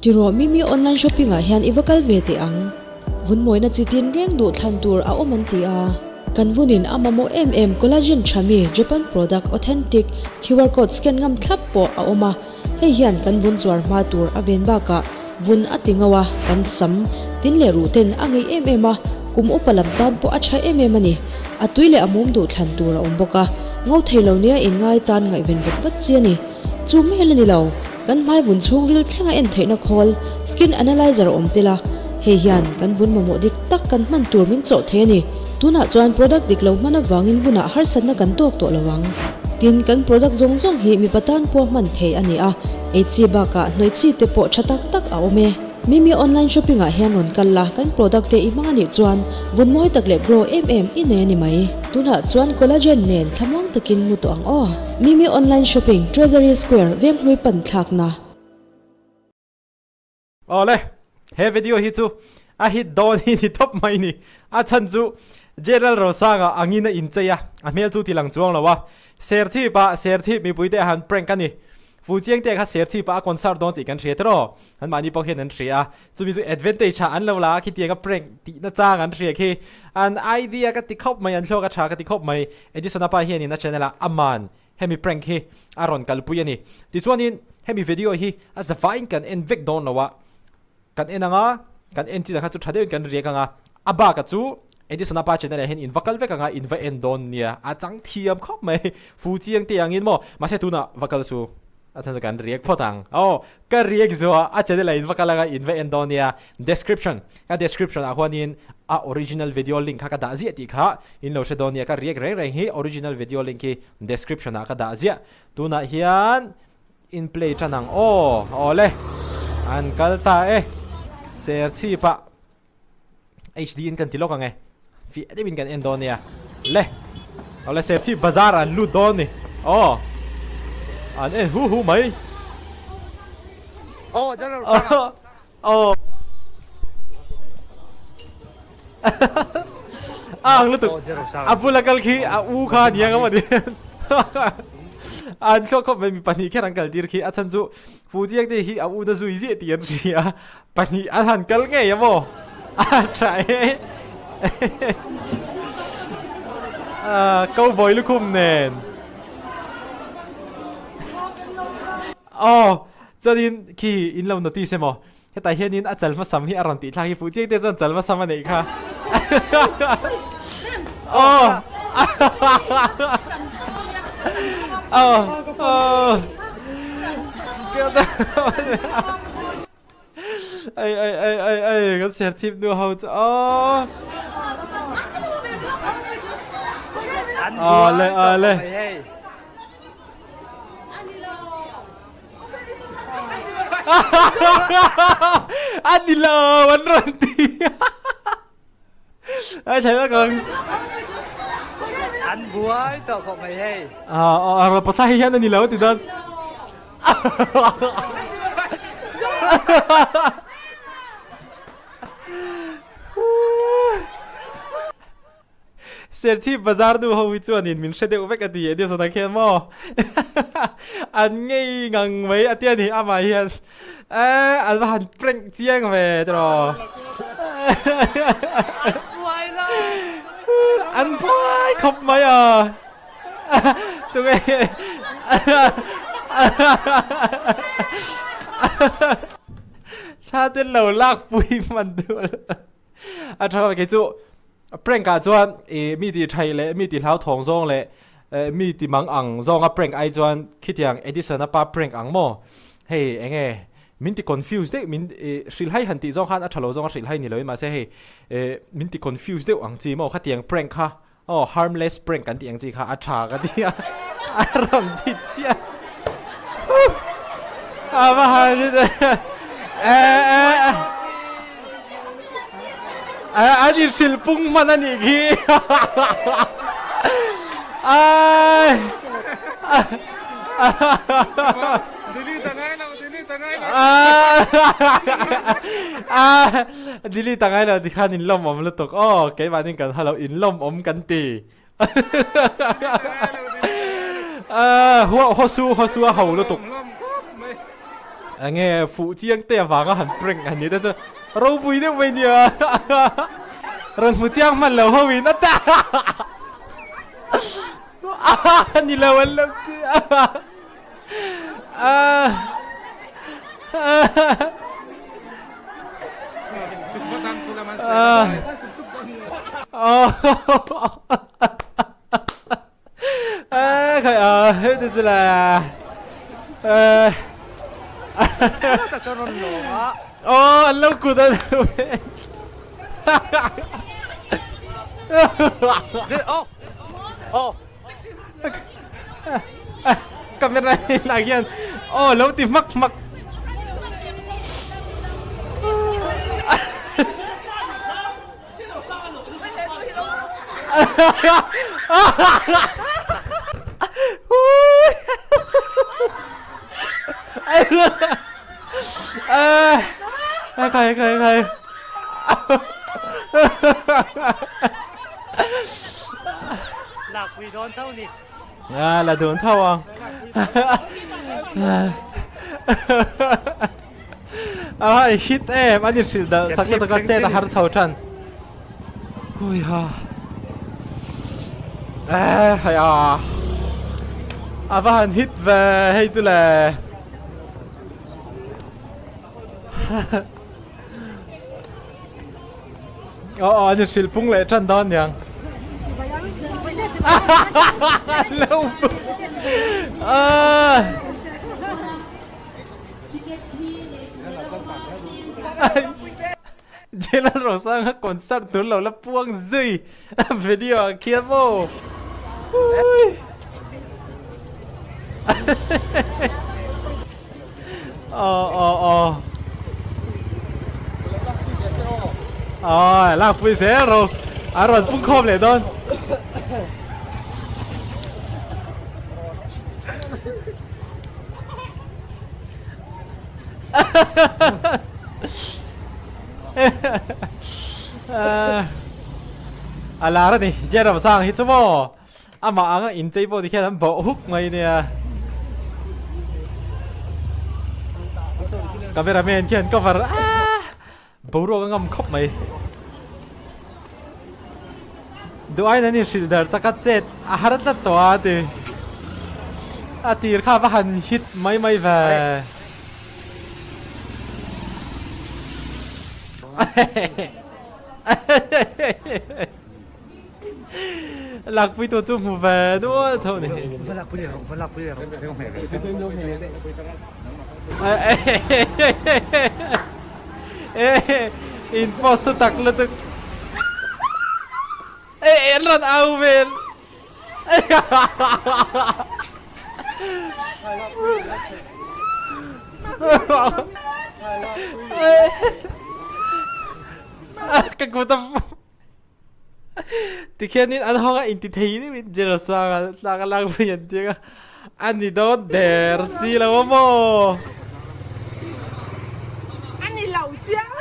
Tirawh Mimi online shopping ah hian i va kal ve teh ang. Vun mawina chi tin reng duh thlan tur a awm an ti a. Kan vunin a mamawh em em collagen tha mi Japan product authentic QR code scan ngam thlap pawh a awm a. Hei hian kan vun chuar hma tur a ven bakah vun a ti ngho a, kan sam tin leh ruh ten a ngeih em em a, kum upa lam tan pawh a tha em em a ni. A tui leh a mum duh thlan tur a awm bawk a, ngo thei lo nia inngai tan ngaihven vat vat chi a ni. Chu mai la ni lo, kan hmai vun chhungril thlenga en theihna khawl, skin analyzer a awm tel a, hei hian kan vun mamawh dik tak kan hman tur min chawh thei a ni. Tunah chuan product dik lo hman avangin vunah harsatna kan tawk tawh lo ang. Tin, kan product zawng zawng hi mipa tan pawh hman theih a ni a, ei chi bakah hnawih chi te pawh tha tak tak a awm e. Mimi online shopping ah hian rawn kal la, kan product te i hmang a nih chuan vun mawi tak leh glow em em i nei a ni mai. Tunah chuan collagen nen thlamuang takin mu tawh ang aw. Mimi online shopping, Treasury Square, Venghlui pan thlakna. Awle, he video hi chu a hit dawn hi ni tawp mai ni. A chhan chu General Rosanga angin a inchei a, a hmel chu ti lang chuang lo a. Serchhip ah Serchhip mipuite a han prank a ni. Fuchiangte kha Serchhip ah a concert dawn tih kan hria tiraw? An mahni pawh hian an hria a, chumi chu advantage ah an lo la a, khitianga prank tihna chang an hria khi an idea ka ti khawp mai, an thluak a tha ka ti khawp mai. Edison-a pa hianin a channel ah aman hemi prank hi a rawn kalpui a ni. Tichuanin hemi video hi a zavaiin kan en vek dawn lo a, kan en anga kan en chin ah kha chu tha deuhin kan riak anga, a bak a chu Edison-a pa channel ah hian in va kal vek anga in va en dawn nia, a chang thiam khawp mai, fu chiang te angin maw, mahse tunah va kal su. A chhan chu kan react phawt ang. Aw, ka react zuah a channel ah in va kal anga in va en dawn nia. Description, ka description ah huanin a original video link kha ka dah ziah tih kha in lo hre dawn nia. Ka react reng reng hi original video link hi description ah ka dah ziah. Tunah hian in play tan ang aw. Aw le, an kal ta e. Serchhip ah HD in kan ti lawk ang e. Fiah deuhin kan en dawn nia. Le. Awle Serchhip bazar an lut dawn ni. Aw. An en hu hu mai. Aw, General Sanga. Aw. A ang lutuk. A bula kal khi a u kha nia nga mawni. An thluak khawp mai mi pahnih kher an kal tir khi a chhan chu Fujiang te hi a u na zui ziah tih an hria. Pahnih an han kal ngei a maw? A tha e. Cowboy lukhum nen. Aw, chuanin khi in lo notice emaw? Hetah hianin a chal hmasam hi a rawn tih thlak hi fuh chiang te chuan chal hmasam a neih kha. Aw. Aw. Aw. Ai ai ai ai ai kan ser chip nu ho chu aw. Ale ale. A ni lo an rawn ti. Ai thei la kan. An buai tawh khawp mai hei. A a rawn pawt thlai hian a ni lo ti dawn. Serchhip bazar nu ho hi chuanin min hre deuh vek a ti Edison a khian maw an ngei ngang mai a tia ni amah hian eh an va han prank chiang ve tiraw an buai khawp mai a. Tunge Thla te lo lak pui man duh a tha kei chu prank ah chuan i mi ti thai leh mi ti hlau thawng zawng leh mi ti mang ang zawnga prank ai chuan khitiang Edison a pa prank ang maw hei enge min ti confuse deuh min hrilhai han tih zawng khan a tha lo zawng a hrilhai ni lo in mahse hei min ti confuse deuh ang chi maw khatiang prank kha Aw harmless prank kan tih ang chi kha a tha ka ti a, a rawn ti chiah. A va han an inhrilh pung hman a nih khi. Ai. Delete a ngai lo, delete a ngai lo. Delete a ngai lo tikhan in lawm awm lutuk aw keimahni kan ha lo in lawm awm kan ti Hosu hosu a ho lutuk. Enge fuh chiang te avanga han prank han ni te chu ropui deuh mai nia. Rawn hmu chiang hman lo ho in a ta. Ni lo an lo ti. Khai a hei te chu le Aw an lo kut an Camera in ah hian aw lo ti hmak hmak. Khai khai khai. Lakpui dawn tho ni. À là dawn tho ang. A i hit em an inhrilh dalh chak lutuk a chet a har chho than. Hui ha. Eh hai a. A va han hit ve hei chu le. Aw aw an inhrilh pung leh tan dawn niang. Lo. Ah. Jailan Rosanga concert tur lo la puang zui video ah khian maw. Aw aw aw. Aw lakpui zel ro. A rawn pung khawm leh dawn. A lar a ni Jerome Sang hi chu maw amah anga inchei pawh tikhian an bawh huk mai nia cameraman khian cover ah Boruak a ngam khawp mai. Duh aiin an inhrilh dar chak a chet a har tlat tawh a ti. A tir kha va han hit mai mai ve. Lakpui tu chu hmu ve nual tho ni. Va lakpui leh rawh, va lakpui leh rawh. In post tu tak lutuk. E an rawn au vel. Ka kut a Tikhianin an hawng a inti thei deuhin Jerosanga tlak a lak pui an ti a, a ni dawn der si lo a maw? A ni lo chiang.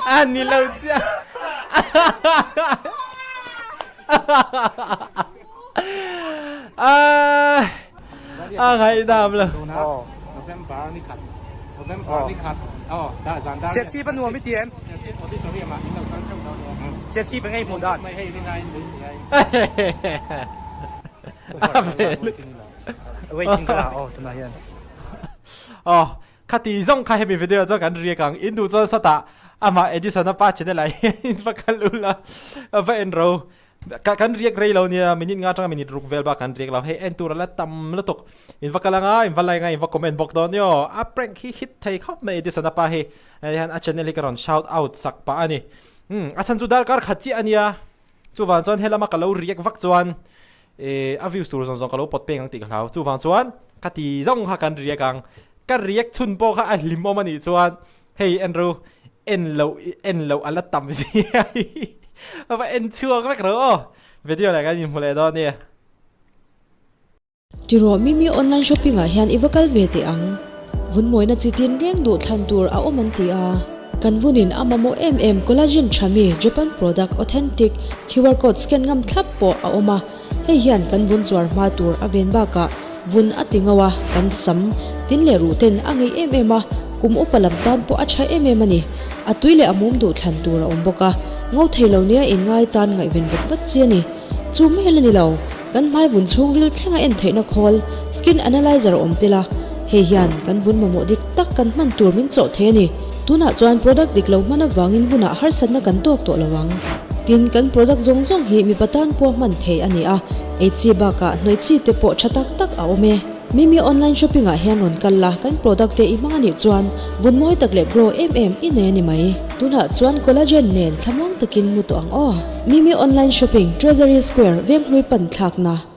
A ni lo chiang. A ngaihdam lo. November ni khat November ni khat aw dah zan dar Serchhip a nuam i ti em? Serchhip auditorium ah in lo kal theuh dawn nia. Serchhip eng ei hmuh dan? Mai hei rin aiin mai si ai. A vel. Waiting ka la aw tunah hian. Aw khati zawng kha hemi video chuan kan riak ang in duh chuan satah amah Edison a pa channel ah hian in va kal ula va en ro. Ka kan riak rei lo nia, minute nga atanga minute ruk vel bak kan riak lo, hei en tur a la tam lutuk. In va kal anga, in va like anga, in va comment bawk dawn nia. A prank hi hit thei khawp mai Edison a pa hi. Hei hian a channel hi ka rawn shout out sak pah a ni. Umm a chhan chu darkar khat chiah a nia. Chuvang chuan helama ka lo riak vak chuan eh a views tur zawng zawng ka lo pawt peng ang tih ka hlau. Chuvang chuan ka ti zawng kha kan riak ang. Ka riak chhun pawh kha a hlim awm a nih chuan Hei Andrew, en loh en loh a la tam zia hi a va en chhuak vek ro aw. Video leh kan inhmu leh dawn nia. Tirawh Mimi online shopping ah hian i va kal ve teh ang. Vun mawina chi tin reng duh thlan tur a awm an ti a. Kan vunin a mamawh em em collagen tha mi Japan product authentic QR code scan ngam thlap pawh a awm a. Hei hian kan vun chuar hma tur a ven bakah vun a ti ngau a, kan sam. Tin leh ruh ten a ngeih em em a, kum upa lam tan pawh a tha em em a ni. A tui leh a mum duh thlan tur a awm bawk a, ngo thei lo nia inngai tan ngaihven vat vat chi a ni. Chu mai la ni lo, kan hmai vun chhungril thlenga en theihna khawl, skin analyzer a awm tel a, hei hian kan vun mamawh dik tak kan hman tur min chawh thei a ni. Tunah chuan product dik lo hman avangin vunah harsatna kan tawk tawh lo ang. Tin, kan product zawng zawng hi mipa tan pawh hman theih a ni a, ei chi bakah hnawih chi te pawh tha tak tak a awm e. Mimi online shopping ah hian rawn kal la, kan product te i hmang anih chuan vun mawi tak leh glow em em i nei a ni mai. Tunah chuan collagen nen thlamuang takin mu tawh ang aw. Mimi online shopping, Treasury Square, Venghlui pan thlakna.